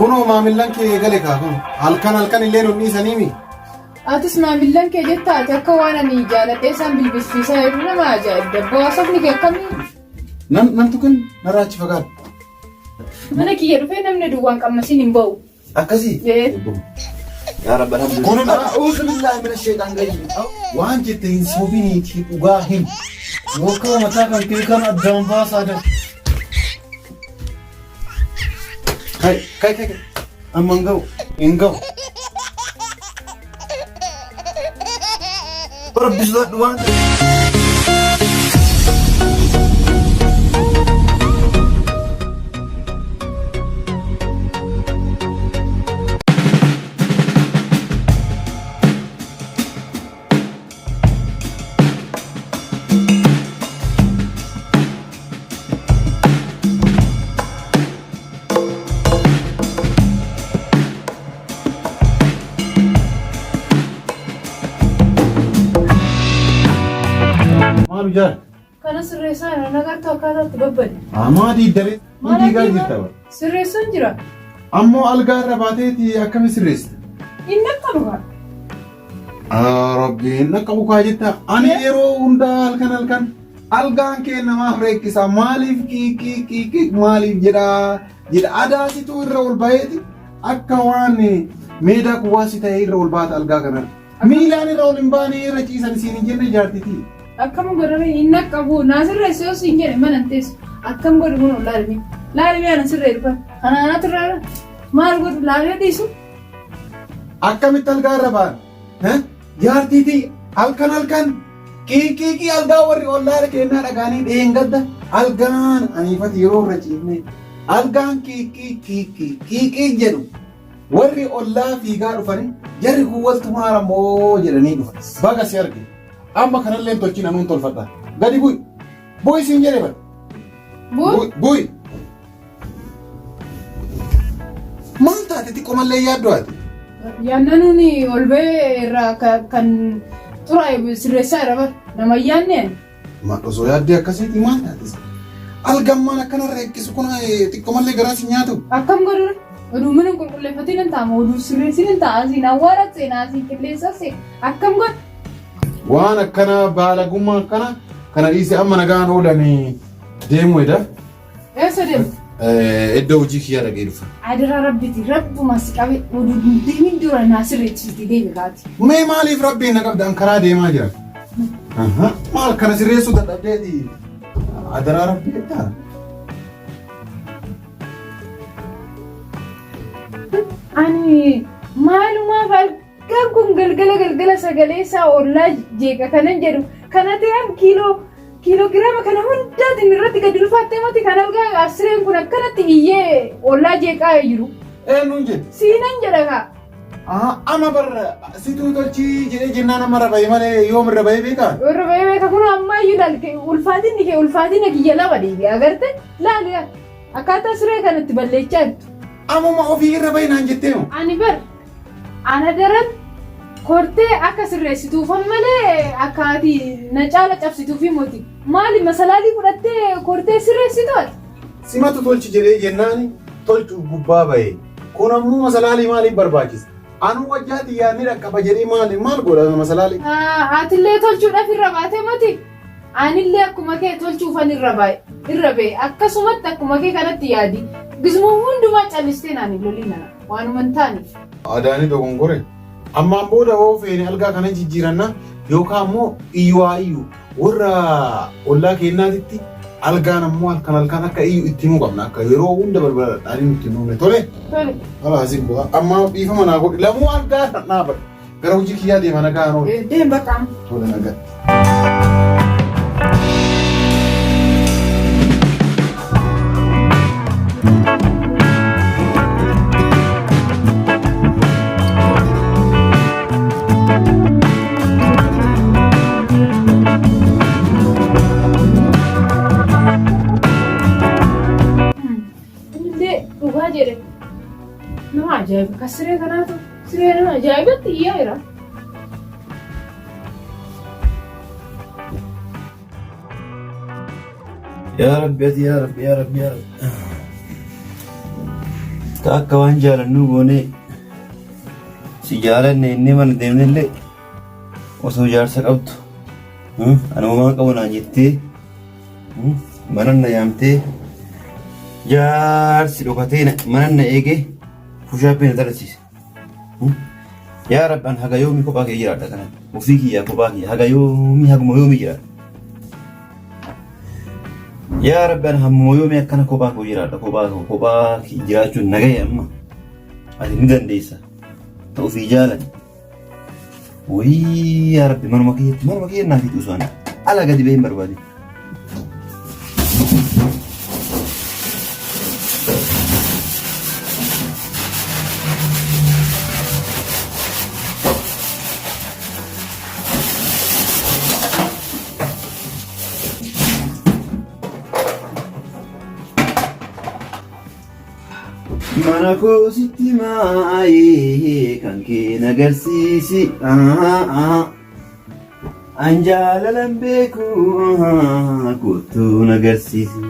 Kunoo maamillan kee eegale kaa kun halkan halkan illee nun dhiisaniimi. Atis maamillan kee jetta ati akka waan ani jaaladhee isaan bilbilchiisaa jiru nama ajaa'ibda. Haasofni kee akkamii? Nan nan tuqin narraa achi fagaadhu. Mana kiyya dhufee namni duwwaan qammasiin hin ba'u. Akkasii? Ee. Yaa Rabbi alhamdulillah. Kun A'uuzu billaahi mina sheexaan rajiim. Waan jette hin sobiniitii dhugaa him. Yookaan mataa kan kee kan addaan baasaa dha. Kai kai kai kai. Amma hin ga'u hin ga'u. Rabbi sodaadhu waan Maal jaal? Kana sirreessaa jira nagartuu akkaataa itti babbade. Amaa diiddaree Maal diigaa adii jirta bara. Sirreessuun jira. Ammoo algaa irra baateeti akkami sirreessita? Inni akka dhugaa. Rabbiin akka bukaa jetta. Ani yeroo hundaa halkan halkan algaan kee namaaf reekkisa maaliif qiiqii qiiqii maaliif jedhaa jedha adaasituu irra ol baheeti akka waan meedaa kuwaasi ta'e irra ol baata algaa kanarra. Miilaan irra ol hin baane irra ciisan isiin hin jenne jaartitii. Akkam godhame hin naqqabu naa sirreessi yoo siin jedhe mana hin teessu. Akkam godhu kun laalimi. Laalimi ana sirree dhufan. Kana anatu irraa maal godhu laalee dhiisu. Akkamitti algaa irra ba'an? Jaartiitii halkan halkan qiiqiiqii algaa warri ollaa kennaa dhagaanii dheengadda algaan aniifati yeroo irra ciifne algaan qiiqii qiiqii qiiqii jedhu warri ollaa fiigaa dhufanii jarri kun waltu maara moo jedhanii dhufan. Baga si arge amma kanallee hin tolchin anuun tolfadha gadi bu'i bu'i siin jedhe bara. Bu'i. Bu'i. Maal taate xiqqoo mallee yaaddu ati? Yaannanuun ol ba'ee irraa kan xuraa'e sirreessaa jira bara. Nama yaadne ani. Maal osoo yaaddee akkasiiti maal taate? Algammaan akkana reekkisu kun xiqqoo mallee garaa si nyaatu. Akkam godhu oduu mana hin qulqulleeffatiin hin taa'amu oduu sirreessiin hin ta'a asiin awwaara seenaa asiin qilleensa seen akkam godhu. Waan akkana baalagummaa akkana kana dhiise amma nagaan oolanii deemuu eda. Eessa deemta? Iddoo hojii kiyyaa dhaqee dhufa. Adaraa rabbiti rabbuma si qabe oduu hin deemin dura naa sirreessiti deemi kaati. Mee maaliif rabbiin na qabda an karaa deemaa jira. Aha, Maal kana sirreessuu dadhabdeeti. Adaraa rabbii jettaa? Ani maalumaaf halkan kun galgala galgala sagalee isaa ollaa jeeqa kanan jedhu kana ta'an kiiloo kiiloogiraama kana hundaatiin irratti gadi ulfaattee mati kan algaa sireen kun akkanatti iyyee ollaa jeeqaa jiru. Eenyuun jedhe? Siinan jedha kaa. Ama bar situu tolchii jedhee jennaan amma irra bahee malee yoom irra bahee beekaa? Irra bahee beeka kun ammaa iyyuu laal ulfaatinni kee ulfaatina kiyya lama deebi'a agarte laali yaa akkaataa siree kanatti balleechaa jirtu. Amuma ofii irra bahi naan jettee moo? Ani bar ana daran kortee akka sirreessituufan malee akka ati na caala cabsituufi moti. Maali masalaalii fudhattee kortee sirreessitu ati? Simatu tolchi jedhee jennaani tolchuuf gubbaa bahe. Kun ammoo masalaalii maaliif barbaachisa? Anuu wajjaa xiyyaa ni dhaqqaba jedhee maali maal godha masalaalii? Atillee tolchuudhaaf irra baatee moti? Anillee akkuma kee tolchuufan irra bahe irra bahe akkasumatti akkuma kee kanatti yaadi. Gizmoo hundumaa callistee naan hin loliin ana waanuma hin taaneef. Adaanii dogongore. Ammaan booda hoo feene algaa kana jijjiiranna yookaan ammoo iyyuu haa iyyu warra ollaa keenyaatitti algaan ammoo halkan halkan akka iyyu itti himuu qabna akka yeroo hunda balbala dhadhaanii nutti hin dhumne tole. Tole. Hala asiin bu'aa amma dhiifama naa godhi lamuu algaa dhaabadha gara hojii kiyyaa deema nagaa oolu. Deem bakka. Tole nagaa. Innillee dhugaa jedhe. Nama ajaa'iba. Kan siree kanaatu siree nama ajaa'ibatti iyyaa jira. Yaa Rabbi ati yaa Rabbi yaa Rabbi yaa Rabbi. Ta akka waan jaalannuu goonee si jaalanne inni mana deemnellee osoo jaarsa qabdu ani homaa qabu naan jettee mana na yaamtee jaarsi dhokatee mana na eegee fushaappii na dalasiise. Yaa Rabbi an haga yoomii kophaa kee jiraadha kana ofii kiyyaa kophaa kiyya haga yoomii haguma yoomii jiraadha. Yaa Rabbi an hammuma yoomii akkana kophaa koo jiraadha kophaa koo kophaa jiraachuun nagaya amma ati ni dandeessa ta ofii jaalate. Wayii yaa Rabbi manuma kiyyatti manuma kiyya naa fixu osoo ani ala gadi bahee hin barbaadin. Mana koo sitti maayee kan kee nagarsiisi. An jaalalan beeku kottuu nagarsiisi.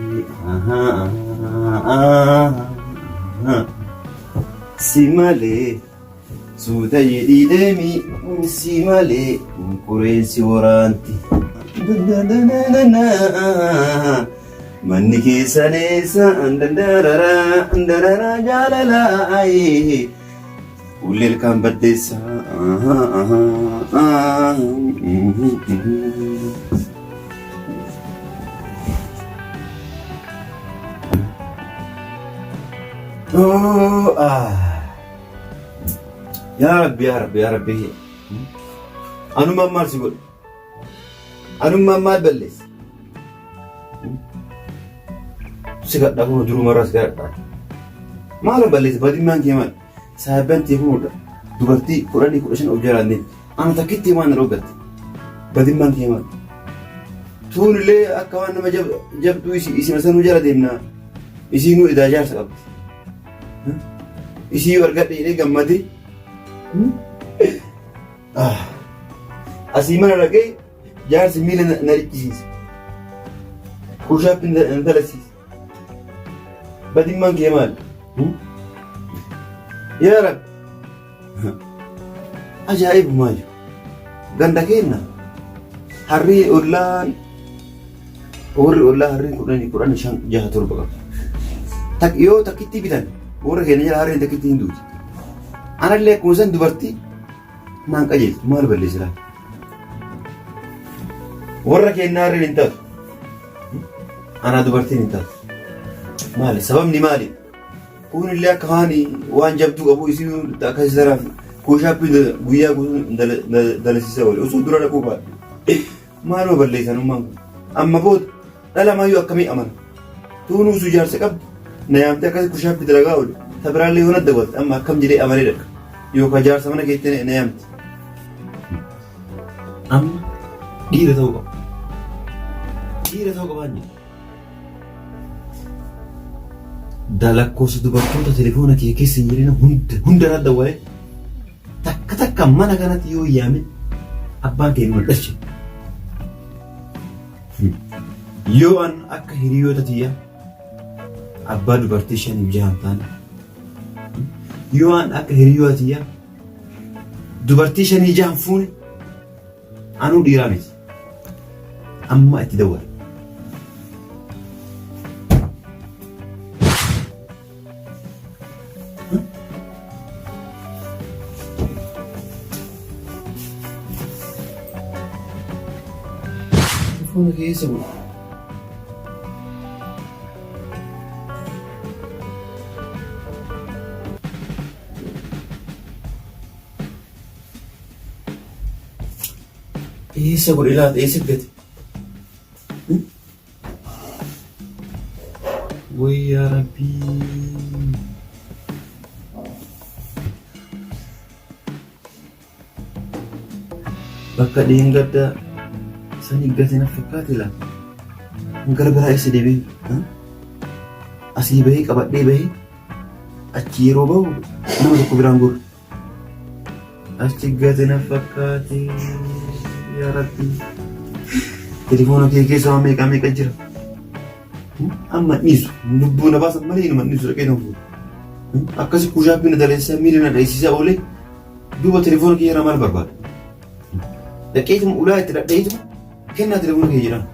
Si malee suuta jedhii deemi si malee qoreen si waraanti. Manni keessan eessa darara darara jaalala Fuulli ilkaan baddeessa. Oh, ah. Yaa Rabbi, yaa Rabbi, yaa Rabbi. Anummaan maal si godhe? Anummaan maal balleesse? Si kadhaa kun durumarraa si kadhadhaa. Maal balleesse? Badimmaan kee maal? Saayibban tee fuudha. Dubartii 10 15 of jalaan deemti. Ana takkitti waan na dhoggatte. Badimmaan kee maal? Tuun illee akka waan nama jabduu isima sanuu jala deemnaa. Isiinuu edaa jaarsa qabdi. Isii yoo argadhe jedhee gammadee. Asii mana dhaqee jaarsi miila na dhichisiise. Kushaatti na dalasiise. Badimmaan kee maali? Yaa Rabbi. Ajaa'ibumaayyuu. Ganda keenna harree ollaan warri ollaa harreen 10 15 6 7 qaba. Tak yoo takkittii bitan warra keenya jala harreen takkittii hin duuti. Anallee akkuma san dubartii naan qajeeltu maal balleessa laata? Warra keenya harreen hin taatu. Anaa dubartiin hin taatu. Maali sababni maali? Kunillee akka waan waan jabduu qabu isii akkasii saraaf kuushaappii guyyaa guutuu dalasiisa oole osoo dura dhaquu baadhe. Maaluma balleessan ummaan kun? Amma booda dhala maayyuu akkamii amana? Tuunuu utuu jaarsa qabdu na yaamtee akkasii kushaappii dalagaa oole. Ta biraallee yoo nadda galte amma akkam jedhee amanee dhaqa. Yookaan jaarsa mana keetti na yaamti. Amma dhiira ta'uu qaba. Dhiira ta'uu qabaan jedhe. Lakkoofsa dubartoota telefoona kee keessa hin jirin hunda hunda irra dawwalee takka takka mana kanatti yoo yaame abbaan kee nu dhalche. Yoo an akka hiriyoota tiyyaa abbaa dubartii shaniif jahan taane yoo an akka hiriyoota tiyyaa dubartii shanii jahan fuune anuu dhiiraa miti. Amma itti dawwala. Telefoona keessa godhu. Eessa godhe laata? Eessa gate? Way yaa Rabbii. Bakka dheengadda sanii gate na fakkaate laata? Gara biraa eessa deebiin? Asii bahee qabadhee bahee achi yeroo bahu nama tokko biraan gurra. Achi gate na fakkaate yaa Rabbi. Telefoona kee keessa waan meeqa meeqa jira. Amma dhiisu lubbuu na baasan malee inuma dhiisu dhaqee nan fuudha. Akkasi kushaappii na daleessisaa miila na dheessisaa oolee duuba telefoona kiyya irraa maal barbaada? Dhaqeetuma ulaa itti dhadheetuma kennaa telefoona kiyya jedhaan.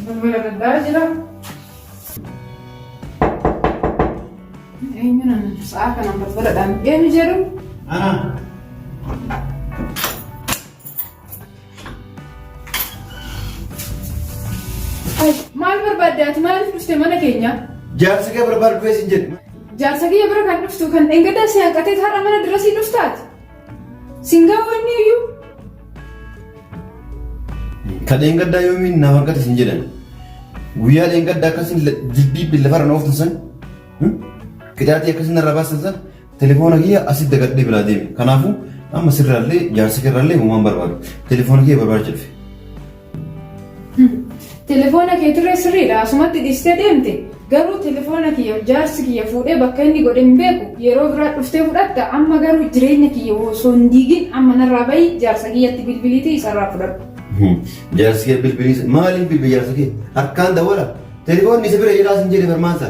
Balbala daddaa jira. Eenyu nan sa'a kanaan balbaladhaan eenyu jedhu? Ana. Ay, maal barbaadde ati maaliif dhufte mana keenya? Jaarsa kee barbaadu dhufee sin jedhe. Jaarsa kiyya bira kan dhuftu kan dheengaddaa si hanqatee har'a mana dirasii dhuftaati. Sin gahu inni iyyuu. Ka dheengaddaa yoomiin naaf hanqate sin jedhan. Guyyaa dheengaddaa akkasin jilbiibbi lafarra na ooftan san qixaaxii akkasin narraa baasan san telefoona kiyya asitti dagadhee biraa deeme. Kanaafuu amma sirraallee jaarsa keerraallee homaan barbaadu. Telefoona kiyya barbaacha dhufe. Telefoona kee turre sirriidha asumatti dhiistee deemte garuu telefoona kiyya jaarsi kiyya fuudhee bakka inni godhe hin beeku yeroo biraa dhuftee fudhatta amma garuu jireenya kiyya osoo hin diigin amma narraa bahi jaarsa kiyyatti bilbiliitii isarraa fudhadhu. Jaarsi kee bilbilii maaliin bilbili jaarsa kee harkaan dawwala telefoonni isa bira jiraa sin jedhe barmaansa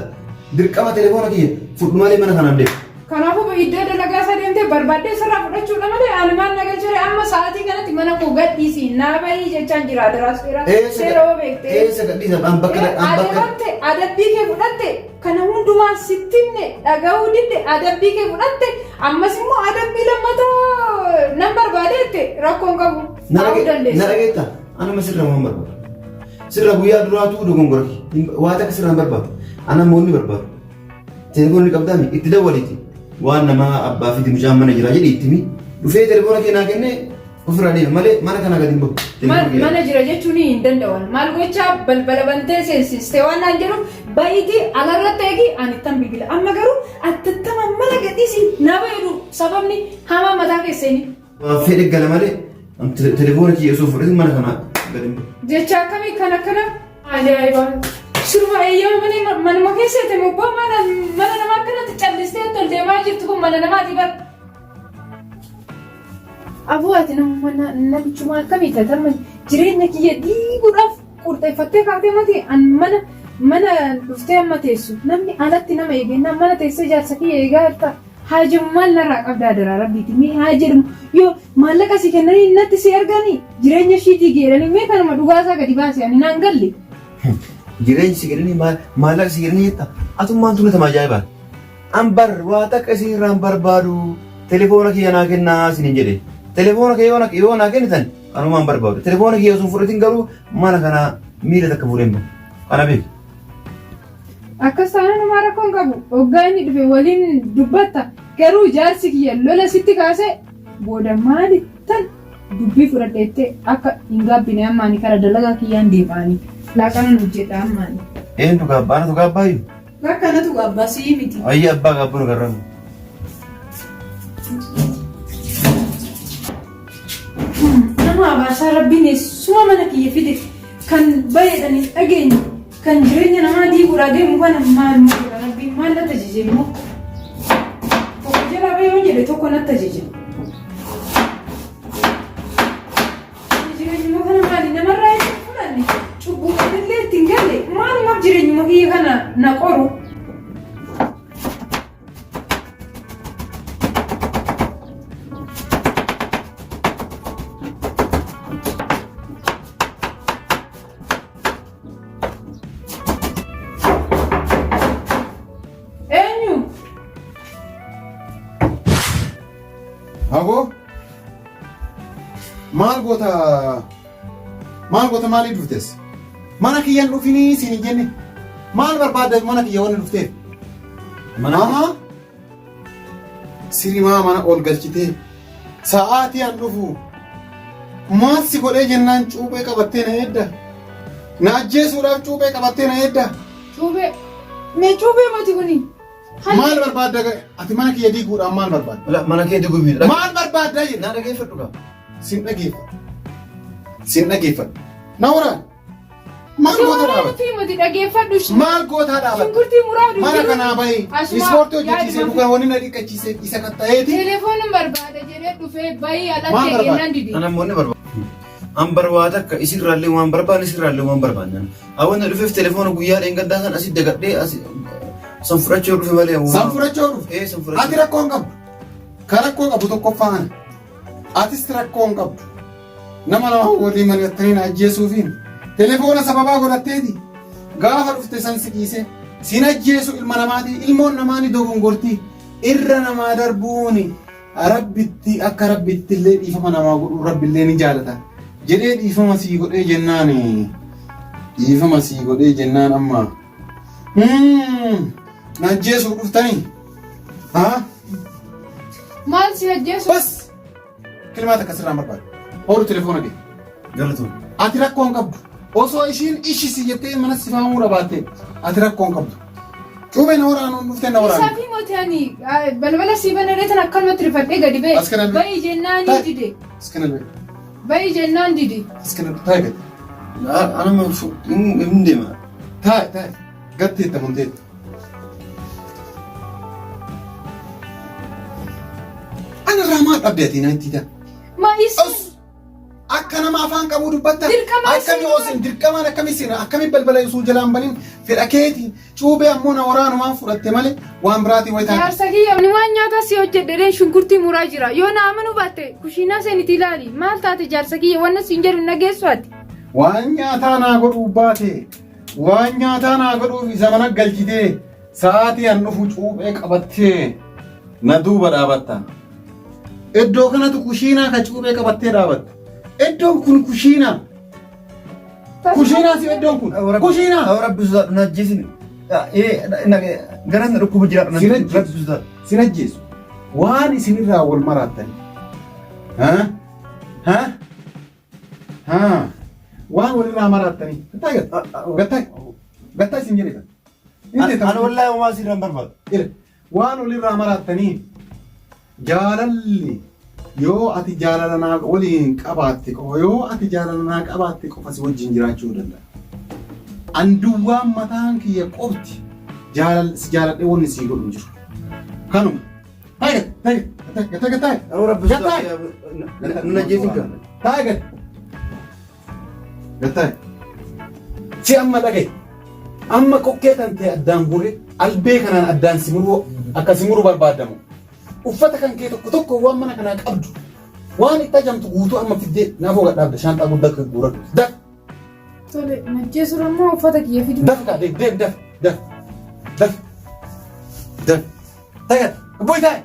dirqama telefoona kiyya fudhu malee mana kanaan deemu. Kanaafuu iddoo dalagaa isaa deemtee barbaaddee sirraa fudhachuudha malee ani maal na galchere amma sa'aatii kanatti mana koo gadhiisi naa bahii jechaan jira adaraa seera seera hoo beektee. Eessa gadhiisa an bakka an bakka Adabamte adabbii kee fudhatte kana hundumaa sitti himne dhaga'uu didde adabbii kee fudhatte ammas immoo adabbii lammataa nan barbaadeette rakkoon qabu na ta'uu dhage- na dandeessa. dhageetta anuma sirra waan barbaadu. Sirra guyyaa duraatuu dogongora waa takka sirra hin barbaadu. Ana moonni barbaadu. Telefoonni qabdaami itti dawwaliiti. Waan namaa abbaa fi mucaan mana jira jedhi itti himi. Dhufee telefoona kee naa kennee ofirraa deema malee mana kanaa gadi hin bahu. Mana jira jechuun hin danda'an. Maal gochaa balbala bantee seensistee waan naan jedhu bahiitii alarratti eegi ani ittan bilbila. Amma garuu attattama mana gadhiisi na baheedu sababni hamaa mataa keessanii. Waan fedhe gala malee telefoona kiyya osoo fudhatin mana kanaa gadi hin bahu. Jecha akkamii kan akkana ajaa'iba. Surma eeyyama malee manuma keessa ete mobbaa mana mana namaa akkanatti callistee ol deemaa jirtu kun mana namaati bara. Aboo ati nama namichuma akkamii taate amma jireenya kiyya diiguudhaaf qurxeeffattee kaatee mati an mana mana dhuftee amma teessu namni alatti nama eegennaan mana teessee jaarsa kiyya eegaa jirta. Haa jedhu maal narraa qabda adaraa rabbiiti mee haa jedhu yoo maallaqa si kennanii natti si erganii jireenya ishii diigi jedhanii mee kanuma dhugaa isaa gadi baase ani naan galle. Jireenya si kennanii maallaqa si kennanii jetta atummaan tun nama ajaa'ibaa. An bar waa takka isin irraa hin barbaadu telefoona kiyya naa kennaa isiniin jedhe. Telefoona kee yoo naa kennitan kanumaan barbaadu. Telefoona kiyya osoo hin fudhatin garuu mana kanaa miila takka fuudhee hin bahu. Kana beeki. Akkas taanaan homaa rakkoo hin qabu. Hoggaa inni dhufe waliin dubbatta. Garuu jaarsi kiyya lola sitti kaase booda maalittan dubbii fudhadheettee akka hin gaabbine amma ani kara dalagaa kiyyaan deema ani. Laaqanan hojjedha amma ani. Eenyu gaabbaa? Anatu gaabbaayyuu? Bakka anatu gaabbaa sii miti. Ayyee abbaa gaabbuu nu garramu. Nama abaarsaa rabbiin eessuma mana kiyya fide kan bayeedhaan hin dhageenye kan jireenya namaa diiguudhaa deemu kana maal godha rabbiin maal natti ajaje immoo tokko jalaa bahee yoo jedhe tokko natti ajaje. Jireenyuma kana maali namarraa hin fudhanne cubbuu kanallee ittiin galle maalumaaf jireenyuma kiyya kana na qoru. Eenyu? Aboo maal goota Maal goota maaliif dhuftes? Mana kiyyan dhufinii siin hin jenne. Maal barbaadda mana kiyya wanni dhufteef? Mana Ahaa. Sirimaa mana ol galchitee sa'aatii an dhufu maal si godhee jennaan cuuphee qabattee na eedda. Na ajjeesuudhaaf cuuphee qabattee na eedda. Cuubee. Mee cuubee mati kuni. Maal barbaadda ati mana kiyya diiguudhaan maal barbaadda? La mana kee duguu miidha. Maal barbaadda jedhe? Naa dhageeffadhu gaa. Sin dhageeffadhu. Sin dhageeffadhu. Na waraan. Maal goota dhaabatte? Fi mati dhageeffadhu. Maal gootaa dhaabatte? Shunkurtii muraa Mana kanaa bahi. Asuma Ispoortii hojjechiisee yaaduma dhugaa wanni na dhiqachiise isa qaxxayeeti. Telefoon barbaada jedhee dhufee bahii Maal alatti barbaada? eegennaan didi. Ana immoo ni barbaada. An barbaada akka isirraallee waan barbaanne isirraallee waan barbaanne. Hawwanni dhufeef telefoona guyyaa dheengaddaa san asii dagadhee asii san fudhachuu dhufe malee. San fudhachuu dhufe. Ee san fudhachuu. Ati rakkoo hin qabdu. Ka rakkoo qabu tokkoffaa ana. Atis rakkoo hin qabdu. Nama lama waliin mari'attanii na ajjeesuufiin telefoona sababaa godhatteeti. Gaafa dhufte san si dhiise sin ajjeesu ilma namaati ilmoon namaa ni dogongorti irra namaa darbuuni rabbitti akka rabbitti illee dhiifama namaa godhu rabbillee ni jaalata jedhee dhiifama sii godhee jennaan dhiifama sii godhee jennaan amma na ajjeesuuf dhuftanii haa Maal si ajjeesu? bas Kilimaa takka sirraan barbaadu. Horu telefoona kee. Galatoon. Ati rakkoo hin qabdu. Osoo ishiin ishisi jettee mana si faamuu dhabaatte ati rakkoo hin qabdu. Cuubee na waraanuun dhuftee na waraanu. Isaa fi moti ani balbala sii banadhee tan akkanumatti rifadhee gadi ba'e. As kana Ba'i jennaan Ta'i. dide. As kana bee. Ba'i jennaan dide. As kana taa'i gadi. Ana hin deema. Taa'i taa'i. Gatteetta munteetta. Ana irraa maal dhabde ati naan tiita? Ma isin Os! Akka nama afaan qabuu dubbatta. Dirqama Akkami isin- osin dirqamaan akkami sina akkami balbala isuu jalaan banin fedha keeti cuubee ammoo na waraanumaan fudhatte malee waan biraatiin wayi taate. Jaarsa kiyya ani waan nyaataa si hojjedhe shunkurtii muraa jira. Yoo na amanuu baatte kushiinaa seenitii ilaali. Maal taate jaarsa kiyya wanna siin jedhu hin dhageessu ati. Waan nyaataa naa godhuu baate Waan nyaataa naa godhuuf isa mana galchitee sa'aatii an dhufu cuuphee qabattee na duuba dhaabatta. Iddoo kanatu kushiinaa ka cuuphee qabattee dhaabatta. Iddoon kun kushiinaa. Kushiinaa si iddoon kun. Kushiinaa. Rabbi sodaadhu na ajjeesin. Garaan na dhukkuba jiraadhu na Sin ajjeesu. rabbi sodaadhu. Sin ajjeesu. Waan isinirraa wal maraattanii. Ha? Ha? Haa. Waan walirraa maraattanii. Gattaa gattaa. Gattaa. Gattaa isin jedhe kan. Inni teetta. Ani wallaahi homaa sirraa hin barbaadu. Ila. Waan walirraa maraattanii jaalalli yoo ati jaalala naa waliin qabaatte qofa yoo ati jaalala naa qabaatte qofa si wajjin jiraachuu danda'a. An duwwaan mataan kiyya qofti jaalal si jaaladhee wanni sii godhu hin jiru. Kanuma. Taa'e taa'e taa'e taa'e taa'e. Rabbi Gattaa. na ajjeesin kan. Taa'e gad. Gad taa'e. Si amma dhagaye. Amma qoqqee tan ta'e addaan guuree albee kanaan addaan si muruu akka si muruu barbaadamu. Uffata kan kee tokko tokko waan mana kanaa qabdu waan itti ajamtu guutuu amma fiddee naafoo gad dhaabda shaanxaa guddaa akka guuradhu. Daf Tole najjeesuun ammoo uffata kiyya fiduu. daf kaa deem deem daf daf daf daf. Taa'e gabbuyi taa'e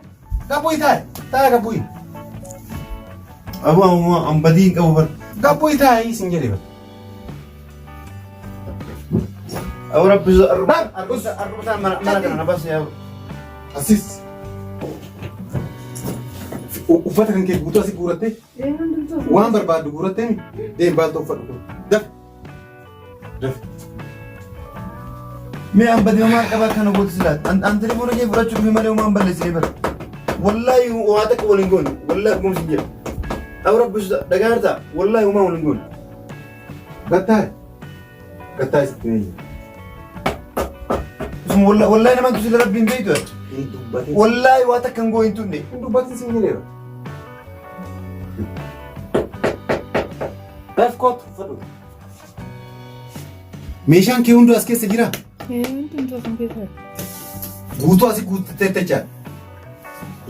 gabbuyi taa'e taa'e gabbuyi. Abu amma an badii hin qabu bar. Gabbuyi taa'e isin jedhe bar. Abu rabbi Bar. arruba mana mana kana na baasa yaa. Asis. Uffata kan kee guutuu asii guurattee waan barbaaddu guurattee deem baalta uffadhu kun. Daf. Daf. Mee an badii homaa qaba kana gootu silaat. An an telefoona kee fudhachuu dhufe malee homaa hin balleessine bara. Wallaahi waa takka waliin goone. Wallaahi dhuguma sin jedha. Abu rabbi dhagaa hartaa. Wallaahi homaa waliin goone. Gattaa. Gattaa isitti mee. Sun wallaahi nama sila rabbiin beektu. Hin dubbatin. Wallaahi waa takka hin goo hin tunne. Hin dubbatin sin jedheera. Daf kootu uffadhu. Meeshaan kee hunduu as keessa jiraa? Hundumtuu asuma keessa jira. Guutuu asii guuttee jechaa.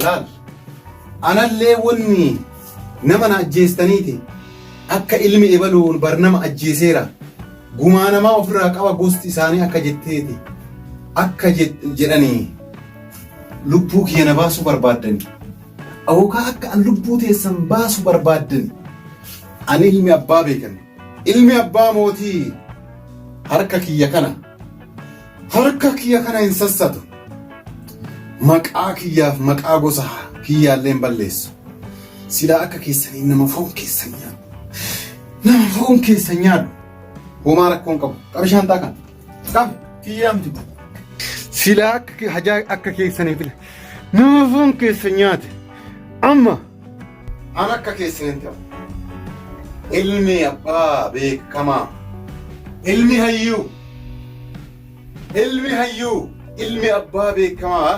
Laal. Anallee wanni nama na ajjeestaniiti akka ilmi ebaluun bar nama ajjeeseera. Gumaa namaa ofirraa qaba gosti isaanii akka jetteeti. Akka jedhanii lubbuu kiyya na baasuu barbaaddani. Awookaa akka an lubbuu teessan baasu barbaaddani. Ani ilmi abbaa beekan. Ilmi abbaa mootii harka kiyya kana harka kiyya kana hin sassatu. Maqaa kiyyaaf maqaa gosa kiyyaallee hin balleessu. Silaa akka keessanii nama foon keessan nyaadhu. Nama foon keessan nyaadhu. Homaa rakkoon qabu. Qabi shaantaa kana. Qabi. Kiyyaa miti. Silaa akka hajaa akka keessanii fila. Nama foon keessan nyaate. Amma an akka keessan hin ta'u. Ilmi abbaa beekamaa. Ilmi hayyuu. Ilmi hayyuu. Ilmi abbaa beekamaa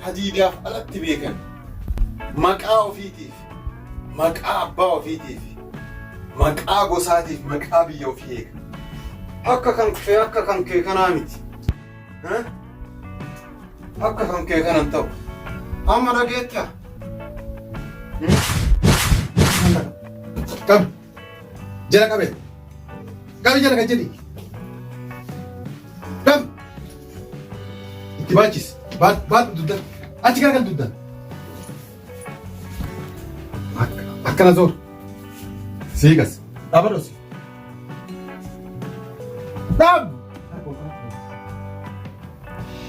hadiidaaf alatti beekan. Maqaa ofiitiif, maqaa abbaa ofiitiif, maqaa gosaatiif, maqaa biyya ofii eega. Akka kan kee akka kan kee kanaa miti. Akka kan kee kanan ta'u. Amma dhageettaa? Qabi. Jala qabe. Qabi jala kan jedhi. Qabi. Itti baachis. Baadhu dugda. Achi garagal dugda. Akkana zoor. Siiqas. Dhaabadhu asii. Dhaab!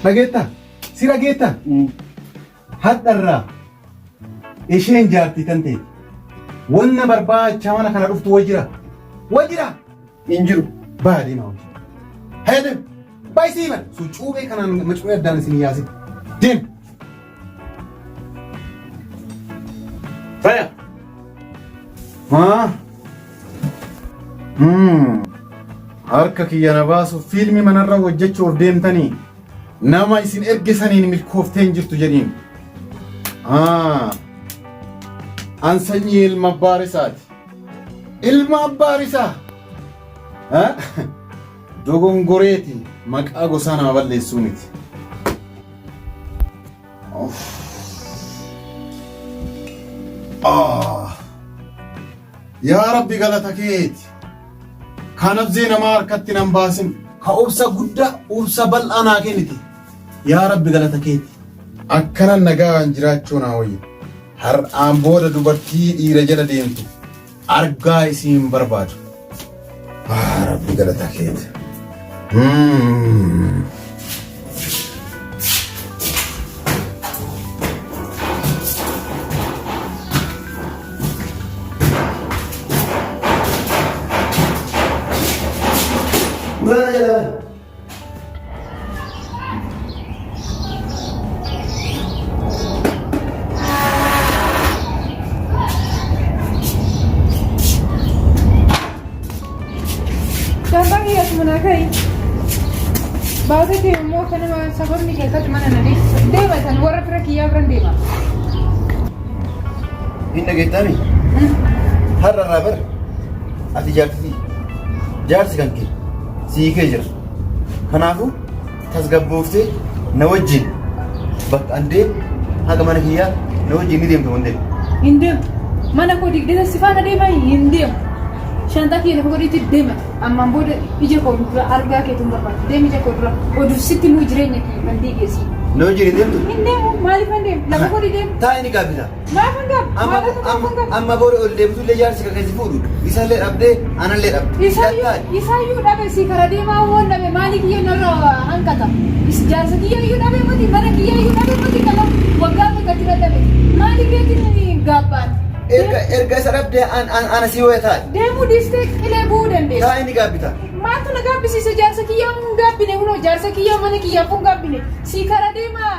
Dhageettaa? Si dhageettaa? Hadharraa isheen jaartii kan ta'e wanna barbaacha mana kana dhuftu wayi jira. Wayi jira. Hin jiru. Baa deemaa hojii. Hayya deem. Baay'isii himan. Sucuubee kanaan macuubee addaan isin yaasin. Deem. Baya. Haa. Harka kiyya na baasuuf fiilmii manarra hojjechuuf deemtanii nama isin erge saniin milkooftee hin jirtu jedhiin. An sanyii ilma abbaa risaati. Ilma abbaa risaa. Dogongoreeti maqaa gosaa nama balleessuu miti. Ah. Yaa Rabbi galata keeti. Ka nafsee namaa harkatti nan baasin. Ka obsa guddaa obsa bal'aa naa kennite. Yaa Rabbi galata keeti. Akkanan nagaan jiraachuu naa wayya. Har'aan booda dubartii dhiira jala deemtu argaa isii hin barbaadu. Ah, Rabbi galata keeti. Ulaa jala bani. Shaantaa kiyya asuma naa ka'i. Baatee kee immoo akka nama sababni kee akkatti mana na deessisa. Deema san warra fira kiyyaa biran deema. Hin dhageettaami? Har'a irraa bar ati jaartii jaarsi kan kee si hiikee jira. Kanaafuu tasgabbooftee na wajjin bakka an deemu haga mana kiyyaa na wajjin ni deemta waan deemu. Hin deemu. Mana koo digdata si faana deema hin deemu. Shantaa kiyya lafa godhiitti deema. Ammaan booda ija koo dura argaa keetu hin barbaadu. Deemi ija koo dura. Oduu sitti muu jireenya kiyya kan diigeessi. Na wajjin hin deemtu? Hin deemu. Maaliif hin deemu? Lafa godhi deemu. Taa'ii ni gaabbita. Maaf hin gaabbu? Amma Maaf akka amma hin gaabbu? amma booda ol deebitullee jaarsi kan si fuudhu isallee dhabdee anallee dhabde. Isaayyuu isaayyuu dhabe si kara deemaa waan dhabe maali kiyya narra hanqata. Is jaarsa kiyya iyyuu dhabe miti mana kiyya iyyuu dhabe miti kana waggaa meeqatti dhabe. Maali keetiin gaabbaan? Erga erga isa dhabdee an an ana si waya taa'i. Deemuu dhiistee qilee bu'uu dandeessa. Taa'i ni gaabbita. Maaltu na gaabbisiise jaarsa kiyyaa hin gaabbine kunoo jaarsa kiyyaa mana kiyyaaf hin gaabbine si kara deemaa.